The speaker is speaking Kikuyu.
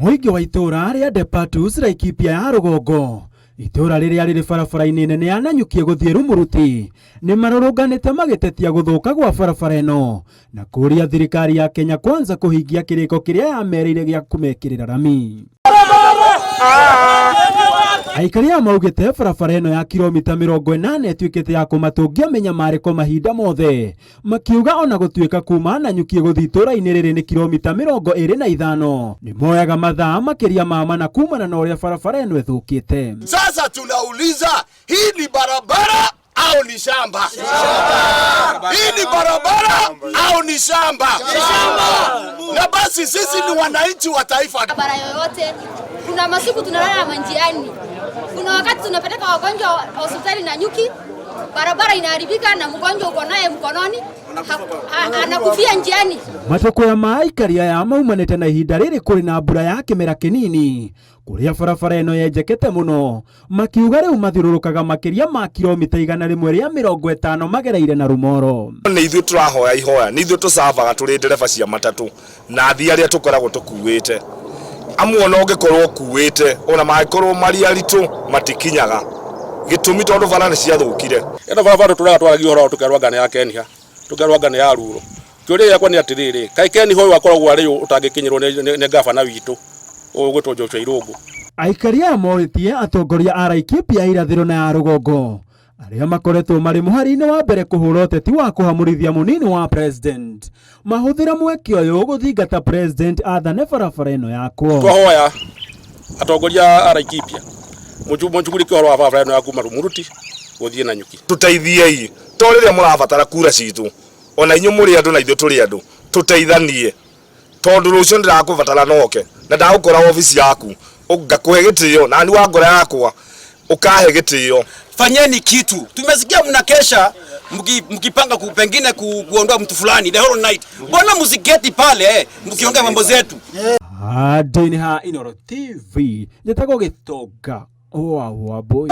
Mũingĩ wa itũũra rĩa Depatus Laikipia ya rũgongo, itũũra rĩrĩa rĩrĩ barabara-inĩ nene ya Nanyuki gũthiĩ Rumuruti, nĩ marũrũnganĩte magĩtetia gũthũka gwa barabara ĩno na kũũria thirikari ya Kenya Kwanza kũhingia kĩrĩko kĩrĩa yamerĩire gĩa kũmekĩrĩra rami. Aikari aya maugĩte barabara ĩno ya kilomita 80 ĩtuĩkĩte ya kũmatũngia mĩnyamarĩko mahinda mothe, makiuga ona gũtuĩka kuma Nanyuki gũthiĩ itũũra-inĩ rĩrĩ nĩ kilomita 25, nĩ moyaga mathaa makĩria ma 4 kumana na ũrĩa barabara ĩno ĩthũkĩte. Sasa tunauliza, hii ni barabara au ni shamba? Hii ni barabara au ni shamba? Na basi sisi ni wananchi wa taifa. Barabara yoyote, kuna masiku tunalala manjiani, kuna wakati tunapeleka wagonjwa hospitali Nanyuki, barabara inaharibika na mgonjwa uko naye mkononi anakufia njiani. Matũkũya ma aikari aya maumanĩte na ihinda rĩrĩ kũrĩ na mbura ya kĩmera kĩnini kũrĩa barabara ĩno yenjekete mũno, makiuga rĩu mathiũrũrũkaga makĩria ma kilomita 150 magereire na Rũmoro. Nĩ ithuĩ tũrahoya ihoya, nĩ ithuĩ tũcavaga tũrĩ ndereba cia matatũ na athii arĩa tũkoragwo tũkuĩte. Amwe ona ũngĩkorwo ũkuĩte ona mangĩkorwo marĩ aritũ matikinyaga, gĩtũmi tondũ bara nĩ ciathũkire. Ĩno barabara tũraga twaragia ũhoro tũkerwo anga nĩ ya Kenya, tũkerwo anga nĩ ya Ruro. Kĩũria gĩakwa nĩ atĩrĩrĩ, kaĩ Kenya ũyũ akoragwo arĩ ũ ũtangĩkinyĩrwo nĩ gavana witũ ũgwĩtwo Joshua Irũngũ? Aikari aya morĩtie atongoria a Laikipia ya irathĩro na ya rũgongo arĩa makoretwo marĩ mũhari-inĩ wa mbere kũhũra ũteti wa kũhamũrithia mũnini wa president mahũthĩra mweke ũyũ gũthingata president athane barabara ĩno yakwo. Twahoya atongoria a Laikipia mũnjugurike ũhoro wa barabara ĩno ya kuma Rumuruti gũthiĩ Nanyuki. Tũteithiei to rĩrĩa mũrabatara kura citũ, ona inyuĩ mũrĩ andũ na ithuĩ tũrĩ andũ, tũteithanie tondũ rũciũ ndĩrakũbatara noke na ndagũkora obici yaku ngakũhe gĩtĩo na ni wa ngoro yakwa ũkahe gĩtĩo. Fanyeni kitu. Tumesikia mnakesha mkipanga pengine kuondoa mtu fulani the whole night. Mbona msiketi pale mkiongea mambo zetu? Ndĩ ha Inooro TV, njĩtagwo Gĩtonga wa Wambũi.